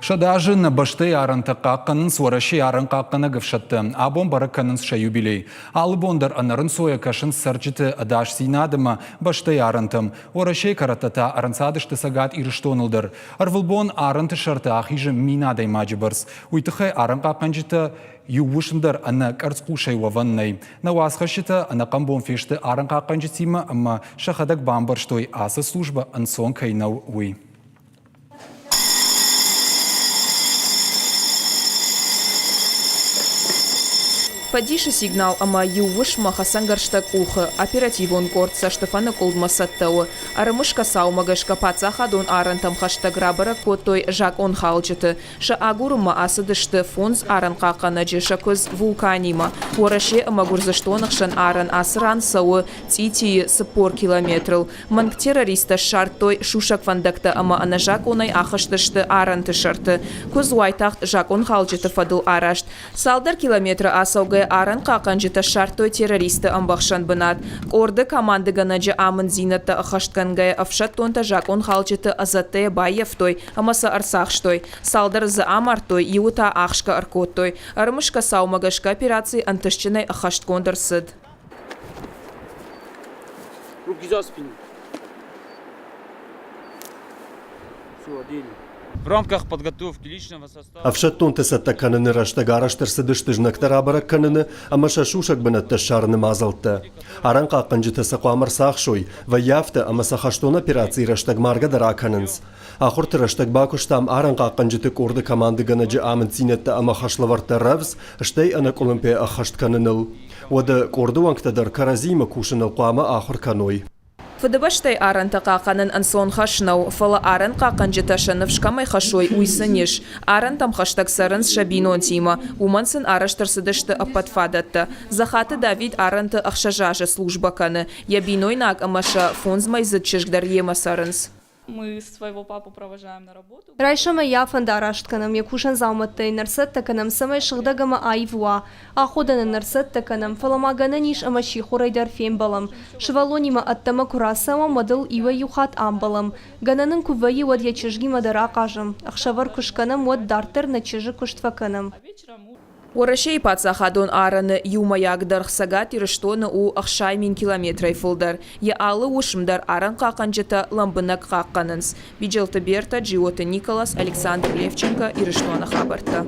Сӕдӕазы нӕ бӕстӕйы арӕнтӕ хъахъхъӕнынц Уӕрӕсейы арӕнхъахъхъӕнӕг ӕфсӕдтӕ. Абон бӕрӕг кӕнынц сӕ юбилей. Алы бон дӕр ӕнӕрынцойӕ кӕсынц цӕрджыты ӕдасдзинад ӕмӕ бӕстӕйы арӕнтӕм. Уӕрӕсейы кӕрӕттӕ та ӕрӕнцадысты Цӕгат Ирыстоныл дӕр. Ӕрвылбон арӕнты сӕрты ахизы 1000 адӕймаджы бӕрц. Уый тыххӕй арӕнхъахъхъӕнджытӕ иу уысм дӕр ӕнӕ къӕрцхъусӕй уӕвӕн нӕй. Нӕ уацхӕсджытӕ ӕнӕхъӕн бон фесты арӕнхъахъхъӕнджытимӕ ӕмӕ сӕхӕдӕг бамбӕрстой, ацы службӕ ӕнцон кӕй нӕу, уый. Фӕдисы сигнал ӕмӕ иу уысммӕ хӕцӕнгӕрзтӕ къухы. Оперативон къорд цӕстыфӕныкъуылдмӕ цӕттӕ у. Ӕрымысгӕ цаумӕ гӕсгӕ паддзахадон арӕнтӕм хӕстӕг рабӕрӕг кодтой закъонхалджыты. Сӕ агурынмӕ ацыдысты фондз арӕнхъахъхъӕнӕджы сӕ куыдз Вулканимӕ. Уӕрӕсе ӕмӕ Гуырдзыстоны хсӕн арӕн ацы ран цӕуы Цъитийы 40 километрыл. Мӕнг террористтӕ ссардтой сусӕг фӕндӕгтӕ ӕмӕ ӕнӕзакъонӕй ахызтысты арӕнты сӕрты. Куыдз уайтагъд закъонхалджыты фӕдыл араст. Цалдӕр километры ацӕугӕ арӕнхъахъхъӕнджытӕ ссардтой террористты ӕмбӕхсӕн бынат. Къорды командыгӕнӕджы амынддзинӕдтӕ ӕххӕстгӕнгӕйӕ ӕфсӕддонтӕ закъонхалджыты ӕдзӕттӕйӕ баййӕфтой ӕмӕ сӕ ӕрцахстой. Цалдӕр дзы амардтой, иуы та ахсгӕ ӕркодтой. Ӕрымысгӕ цаумӕ гӕсгӕ операци ӕнтыстджынӕй ӕххӕстгонд ӕрцыд. Руки за спину. Все, одели. В рамках подготовки личного состава... Ӕфсӕддонты цӕттӕ кӕныны рӕстӕг арӕзт ӕрцыдысты знӕгтӕ рабӕрӕг кӕныны ӕмӕ сӕ сусӕг бынӕттӕ ссарыны мадзӕлттӕ. Арӕнхъахъхъӕнджытӕ сӕ хъуамӕ рцахсой, вӕййы афтӕ, ӕмӕ сӕ хӕстон операцийы рӕстӕг маргӕ дӕр акӕнынц. Ахуырты рӕстӕг бакуыстам арӕнхъахъхъӕнджыты къорды командыгӕнӕджы амынддзинӕдтӕ ӕмӕ хӕслӕвӕрдтӕ рӕвдз, стӕй ӕнӕкъуылымпыйӕ ӕххӕст кӕныныл. Уӕдӕ къорды уӕнгтӕ дӕр кӕрӕдзиимӕ кусыныл хъуамӕ ахуыр кӕной. Фыдыбӕстӕйы арӕнтӕ хъахъхъӕнын ӕнцон хӕс нӕу, фӕлӕ арӕнхъахъхъӕнджытӕ сӕ ныфс кӕмӕй хӕссой, уый сын ис. Арӕнтӕм хӕстӕг цӕрынц сӕ бинонтимӕ. Уымӕн сын арӕзт ӕрцыдысты ӕппӕт фадӕттӕ. Дзӕхаты Давид арӕнты ӕхсӕз азы службӕ кӕны. Йӕ бинойнаг ӕмӕ сӕ фондзмӕйдзыд чызг дӕр йемӕ цӕрынц. Мы своего папу провожаем на работу. Райсомӕй йӕ афӕндараст кӕнӕм, йӕ кусӕн дзаумӕттӕ йын ӕрцӕттӕ кӕнӕм, цӕмӕй сыгъдӕг ӕмӕ аив уа. Аходӕн ын ӕрцӕттӕ кӕнӕм, фӕлӕ ма гӕнӕн ис ӕмӕ сихорӕй дӕр фембӕлӕм. Сывӕллонимӕ ӕддӕмӕ куы рацӕуӕм, уӕд ыл иуӕй-иу хатт амбӕлӕм. Гӕнӕн ын куы вӕййы, уӕд йӕ чызгимӕ дӕр ахъазӕм. Ӕхсӕвӕр куы скӕнӕм, уӕд дарддӕр нӕ чызджы куыст фӕкӕнӕм. Уӕрӕсейы паддзахадон арӕны иумӕйаг дӕргъ Цӕгат Ирыстоны у 60 000 километрӕй фылдӕр. Йӕ алы уысм дӕр арӕнхъахъхъӕнджытӕ лӕмбынӕг хъахъхъӕнынц. Биджелты Бертӕ, Джиоты Николас, Александр Левченко, Ирыстоны хабӕрттӕ.